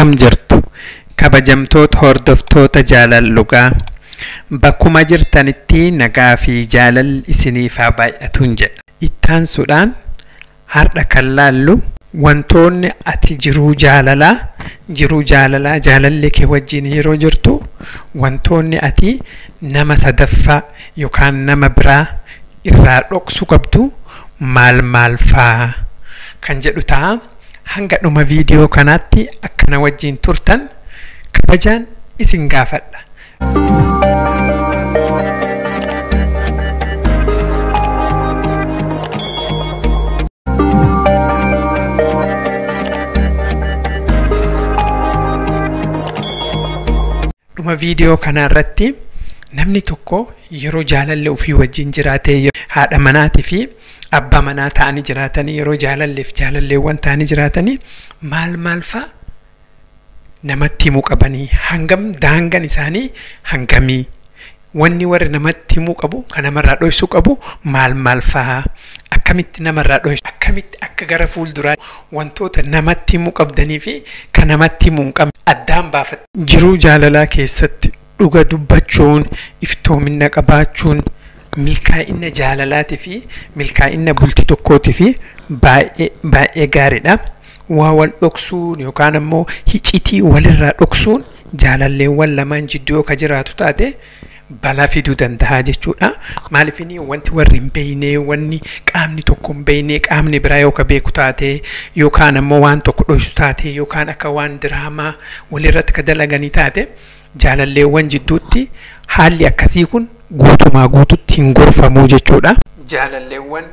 Akkam jirtu kabajamtoota hordoftoota jaalallugaa bakkuma jirtanitti nagaa fi jaalalli isiniif haa baay'atuun jedha. Ittaansuudhaan har'a kan laallu wantoonni ati jiruu jaalalaa jaalalli kee wajjin yeroo jirtu wantoonni ati nama sadaffaa yookaan nama biraa irraa dhoksuu qabdu maal maal faa kan jedhu ta'a. Hanga dhuma viidiyoo kanaatti akkana wajjin turtan kabajaan isin gaafadha. Dhuma viidiyoo kanaa irratti namni tokko yeroo jaalalli ofii wajjin jiraatee haadha manaatii fi abbaa manaa ta'anii jiraatanii yeroo jaalalleef jaalalleewwan ta'anii jiraatanii maal maal fa'a namatti himuu qabanii hangam daangaan isaanii hangamii wanni warri namatti himuu qabu kan namarraa dhoksuu qabu maal maal fa'a akkamitti namarraa dhoysu akkamitti akka gara fuulduraa wantoota namatti himuu qabdanii fi kan namatti himuu hin qabne addaan baafatu. Jiruu jaalalaa keessatti dhuga dubbachuun iftoomina qabaachuun milkaa'ina jaalalaatii fi milkaa'ina bultii tokkootii fi baay'ee baay'ee gaariidha. Waa wal dhoksuun yookaan ammoo hicitii walirraa dhoksuun jaalalleewwan lamaan jidduu yoo ka jiraatu taate balaa fiduu danda'a jechuudha. Maaliifini wanti warri hin beekne wanni qaamni tokko hin beekne qaamni biraa yoo ka beeku taate yookaan ammoo waan tokko dhoksu taate yookaan akka waan diraamaa walirratti ka dalaganii taate jaalalleewwan jidduutti haalli akkasii kun guutumaa guututti hin gorfamuu jechuudha. Jaalalleewwan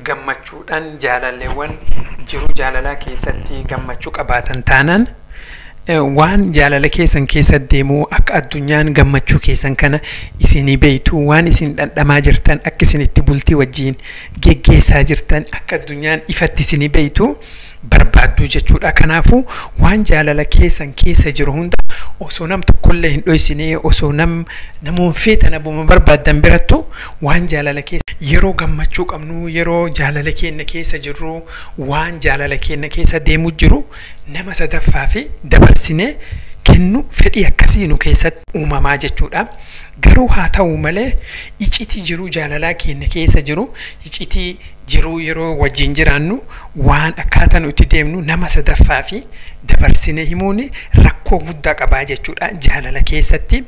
gammachuudhaan jaalalleewwan jiruu jaalalaa keessatti gammachuu qabaatan taanaan waan jaalala keessan keessa deemuu akka addunyaan gammachuu keessan kana isinii beektu waan isin dhandhamaa jirtan akka isin itti bultii wajjin geggeessaa jirtan akka addunyaan ifatti isinii beektu barbaadduu jechuudha. Kanaafuu waan jaalala keessan keessa jiru hunda osoo nam tokkollee hin dhoysine osoo namoon feetan abbuma barbaaddan birattu waan jaalala keessa yeroo gammachuu qabnu yeroo jaalala keenya keessa jirru waan jaalala keenya keessa deemu jiru nama sadaffaa fi dabarsinee kennu fedhii akkasii nu keessatti uumamaa jechuudha. Garuu haa ta'u malee icitii jiruu jaalalaa keenya keessa jiru icitii jiruu yeroo wajjin jiraannu waan akkaataa nuti deemnu nama sadaffaa fi dabarsinee himuun rakkoo guddaa qabaa jechuudha. Jaalala keessatti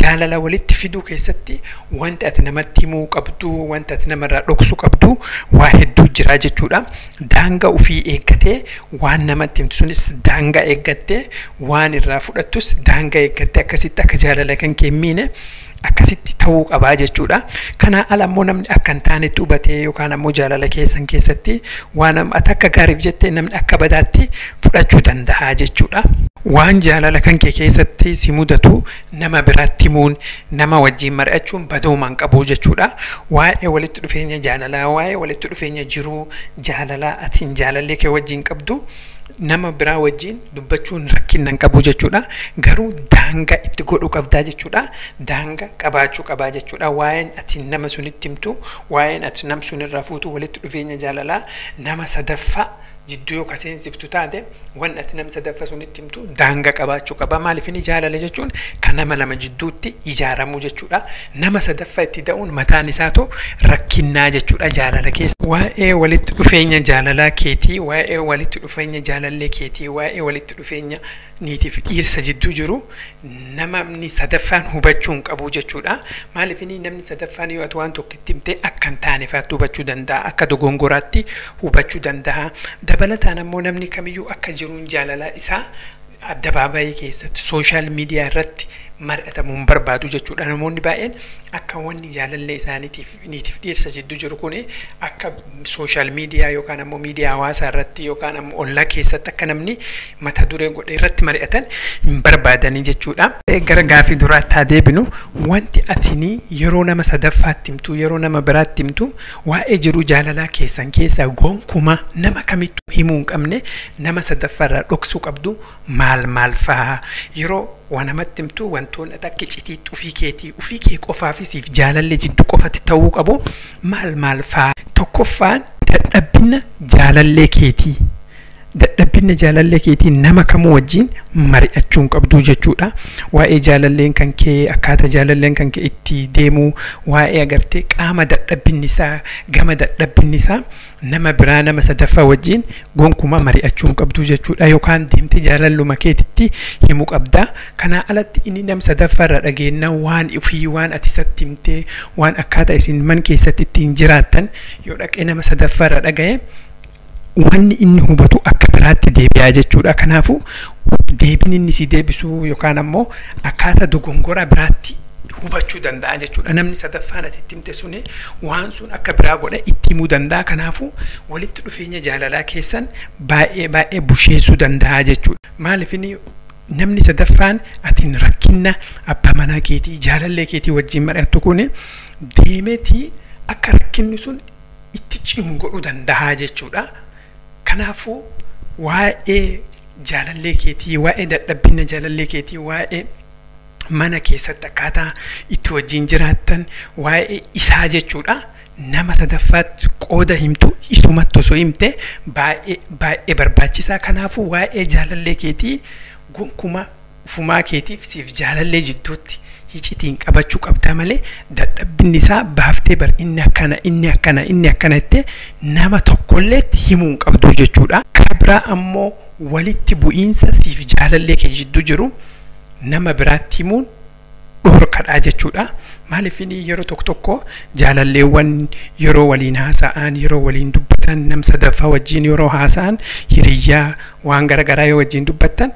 jaalala walitti fiduu keessatti wanti ati namatti himuu qabdu wanti ati namarraa dhoksuu qabdu waa hedduu jira jechuudha. Daangaa ofii eeggatee waan namatti himtu sunis daangaa eeggattee waan irraa fudhattus daangaa eeggattee akkasitti akka jaalala kan kee hin miine akkasitti ta'uu qabaa jechuudha. Kanaa ala ammoo namni akka hin taanetti hubatee yookaan ammoo jaalala keessan keessatti waan ati akka gaariif jettee namni akka badaatti fudhachuu danda'a jechuudha. Waan jaalala kan kee keessatti si mudatu nama biraatti himuun nama wajjin mari'achuun badoomaan qabu jechuudha. Waa'ee walitti dhufeenya jaalalaa, waa'ee walitti dhufeenya jiruu jaalalaa atiin jaalallee kee wajjin qabdu nama biraa wajjin dubbachuun rakkina hin qabu jechuudha. Garuu daangaa itti godhuu qabdaa jechuudha. Daangaa qabaachuu qabaa jechuudha. Waa'een ati nama sunitti himtu, waa'een ati nam sunirraa fuutu walitti dhufeenya jaalalaa nama sadaffaa jidduu yoo kaseensiftu taate wanni ati nama sadaffaa sunitti himtu daangaa qabaachuu qaba. Maaliif inni jaalala jechuun kan nama lama jidduutti ijaaramuu jechuudha. Nama sadaffaa itti da'uun mataan isaatu rakkinnaa jechuudha jaalala keessa. Waa'ee walitti dhufeenya jaalalaa keetii, waa'ee walitti dhufeenya jaalallee keetii, waa'ee walitti dhufeenya niitiif dhiirsa jidduu jiru namni sadaffaan hubachuu hin qabu jechuudha. Maaliif inni namni sadaffaan yoo ati waan tokko itti himte akka hin taane faatti hubachuu danda'a, akka dogongoraatti hubachuu danda'a. Dabalataan ammoo namni kamiyyuu akka jiruun jaalalaa isaa addabaabayii keessatti sooshaal miidiyaa irratti mari'atamuu hin barbaadu jechuudha. Namoonni baay'een akka wanni jaalallee isaaniitiif niitiif dhiirsa jidduu jiru kun akka sooshaal miidiyaa yookaan ammoo miidiyaa hawaasaa irratti yookaan ammoo ollaa keessatti akka namni mata duree godhe irratti mari'atan hin barbaadanii jechuudha. Gara gaafii duraatti haa deebinu wanti atini yeroo nama sadaffaatti himtu yeroo nama biraatti himtu waa'ee jiruu jaalalaa keessan keessaa gonkumaa nama kamittuu himuu hin qabne nama sadaffaarraa dhoksuu qabdu maal maal faa yeroo waan namatti himtu wantoonni akka icitiitti ofii keetii ofii kee qofaafisiif jaalallee jidduu qofatti ta'uu qabu maal maal faa. Tokkoffaan dadhabbina jaalallee keetii. Dadhabbinna jaalallee keetii nama kamuu wajjin mari'achuu hin qabdu jechuudha. Waa'ee jaalalleen kan kee, akkaataa jaalalleen kan kee itti deemu, waa'ee agartee qaama dadhabbinni isaa, gama dadhabbinni isaa nama biraa, nama sadaffaa wajjin gonkumaa mari'achuu hin qabdu jechuudha. Yookaan deemtee jaalalluma keetitti himuu qabda. Kanaa alatti inni nama sadaffaa irra dhageenna waan ofii, waan ati isatti himtee, waan akkaataa isin man keessatti ittiin jiraattan yoo dhaqee nama sadaffaa irra dhaga'e, wanni inni hubatu akka biraatti deebi'aa jechuudha. Kanaafuu deebiin inni si deebisu yookaan ammoo akkaataa dogongora biraatti hubachuu danda'a jechuudha. Namni sadaffaan ati itti himte suni waan sun akka biraa godhe itti himuu danda'a. Kanaafuu walitti dhufeenya jaalalaa keessan baay'ee baay'ee busheessuu danda'a jechuudha. Maaliif inni namni sadaffaan atiin rakkinna abbaa manaa keetii, jaalallee keetii wajjin mari'attu kun deemeetii akka rakkinni sun itti cimu godhuu danda'a jechuudha. Kanaafuu waa'ee jaalallee keetii, waa'ee dadhabbina jaalallee keetii, waa'ee mana keessatti akkaataa itti wajjin jiraattan, waa'ee isaa jechuudha. Nama sadaffaatti qooda himtu isumatti osoo himte baay'ee baay'ee barbaachisaa. Kanaafuu waa'ee jaalallee keetii gonkumaa ufumaa keetiif siif jaalallee jidduutti hicitiin qabachuu qabdaa malee, dadhabbinni isaa baaftee bar inni akkana, inni akkana, inni akkana jettee nama tokkolleetti himuu hin qabdu jechuudha. Kabiraa ammoo walitti bu'iinsa siif jaalallee kee jidduu jiru nama biraatti himuun dhorkadhaa jechuudha. Maaliif inni yeroo tokko tokko jaalalleewwan yeroo waliin haasa'an, yeroo waliin dubbatan, nam sadaffaa wajjin yeroo haasa'an, hiriyyaa waan garaagaraa yoo wajjin dubbattan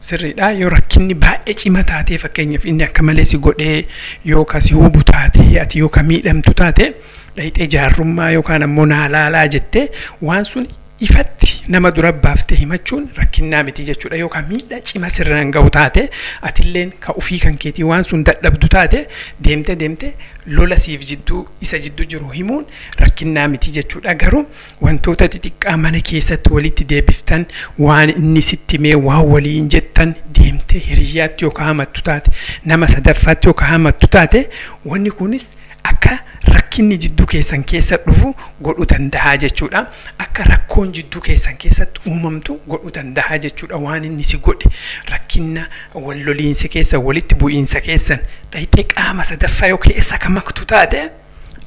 sirriidha. Yoo rakkinni baay'ee cima taatee, fakkeenyaaf inni akka malee si godhee yookaan si hubu taatee, ati yookaan miidhamtu taate, dhayixee jaarrummaa yookaan ammoo naa laalaa jettee waan sun ifatti nama dura baaftee himachuun rakkinnaa miti jechuudha. Yookaan miidhaa cima sirraan ga'u taate, atilleen ka ofii kan keetii waan sun dadhabdu taate, deemte deemte lola siif jidduu isa jidduu jiru himuun rakkinnaa miti jechuudha. Garuu wantoota xixiqqaa mana keessatti walitti deebiftan, waan inni sitti himee, waan waliin jettan deemtee hiriyyaatti yookaan hamattu taate, nama sadaffaatti yookaan hamattu taate, wanni kunis akka rakkinni jidduu keessan keessa dhufu godhuu danda'a jechuudha. Akka rakkoon jidduu keessan keessatti uumamtu godhuu danda'a jechuudha. Waan inni si godhe, rakkinna wal loliinsa keessa, walitti bu'iinsa keessan dhayixee qaama sadaffaa yoo keessa kan maktu taate,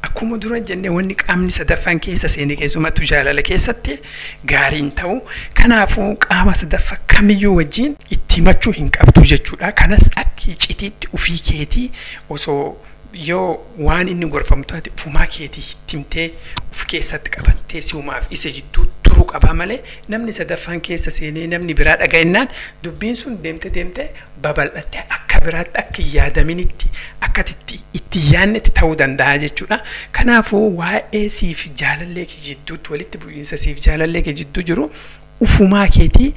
akkuma dura jenne wanni qaamni sadaffaan keessa seene keessumattuu jaalala keessatti gaariin ta'u. Kanaafuu qaama sadaffaa kamiyyuu wajjin itti himachuu hin qabdu jechuudha. Kanas akka icitiitti ofii keetii osoo yoo waan inni gorfamu taate ufumaa keetii itti himtee of keessatti qabattee si'umaaf isa jidduu turuu qabaa malee, namni sadaffaan keessa seenee namni biraa dhaga'ennaan dubbiin sun deemte deemte babal'attee akka biraatti, akka hin yaadaminitti, akka itti yaadnetti ta'uu danda'a jechuudha. Kanaafuu waa'ee siif jaalallee kee jidduutti, walitti bu'iinsa siif jaalallee kee jidduu jiru ufumaa keetii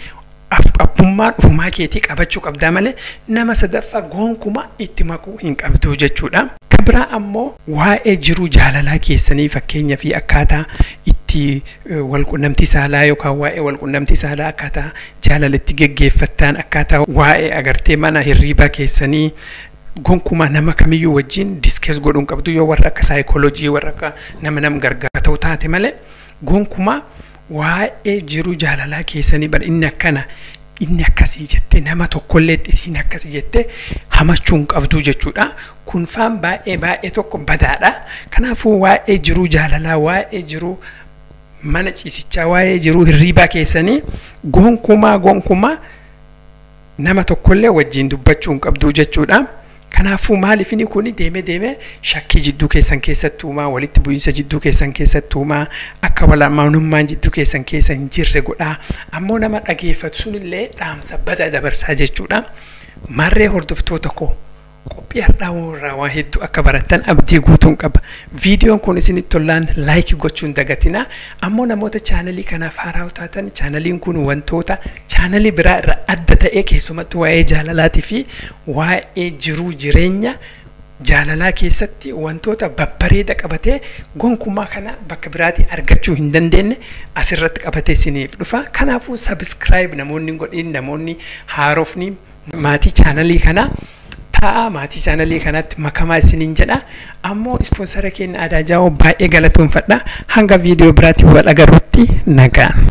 abbummaan ufumaa keetii qabachuu qabdaa malee nama sadaffaa gonkumaa itti makuu hin qabdu jechuudha. Kan biraa ammoo waa'ee jiruu jaalalaa keessanii, fakkeenyaa fi akkaataa itti walqunnamtii saalaa yookaan waa'ee walqunnamtii saalaa, akkaataa jaalala itti geggeeffattan, akkaataa waa'ee agartee mana hirriibaa keessanii gonkumaa nama kamiyyuu wajjin discuss godhuu hin qabdu, yoo warra akka saayikooloojii, warra akka nama nam gargaara ta'u taate malee. Gonkumaa waa'ee jiruu jaalalaa keessanii bar inni akkana, inni akkasii jettee nama tokkollee isiin akkasii jettee hamachuu hin qabdu jechuudha. Kun faan baay'ee baay'ee tokko badaadha. Kanaafuu waa'ee jiruu jaalalaa, waa'ee jiruu mana ciisichaa, waa'ee jiruu hirriibaa keessanii gonkumaa gonkumaa nama tokkollee wajjin dubbachuu hin qabdu jechuudha. Kanaafuu maaliif inni kun deemee deemee shakkii jidduu keessan keessatti uumaa, walitti bu'iinsa jidduu keessan keessatti uumaa, akka walamanummaan jidduu keessan keessa hin jirre godhaa. Ammoo nama dhageeffatu sunillee dhaamsa badaa dabarsaa jechuudha. Marree hordoftoota koo, qophii har'aa irraa waan hedduu akka barattan abdii guutuun qaba. Viidiyoon kun isinitti tolaan like gochuu hin dagatinaa. Ammoo namoota chaanalii kanaaf haaraa taatan, chaanaliin kun wantoota chaanalii biraa irraa adda ta'ee keessumattuu waa'ee jaalalaatii fi waa'ee jiruu jireenya jaalalaa keessatti wantoota babbareeda qabatee gonkumaa kana bakka biraatii argachuu hin dandeenye asirratti qabatee isiniif dhufa. Kanaafuu subscribe namoonni godhin, namoonni haarofni maatii chaanalii kanaa ta'a, maatii chaanalii kanatti makamaa isiniin jedha. Ammoo ispoonsara keenya Aadaa Jaawoo baay'ee galatoonfadha. Hanga viidiyoo biraatti wal agarrutti nagaan.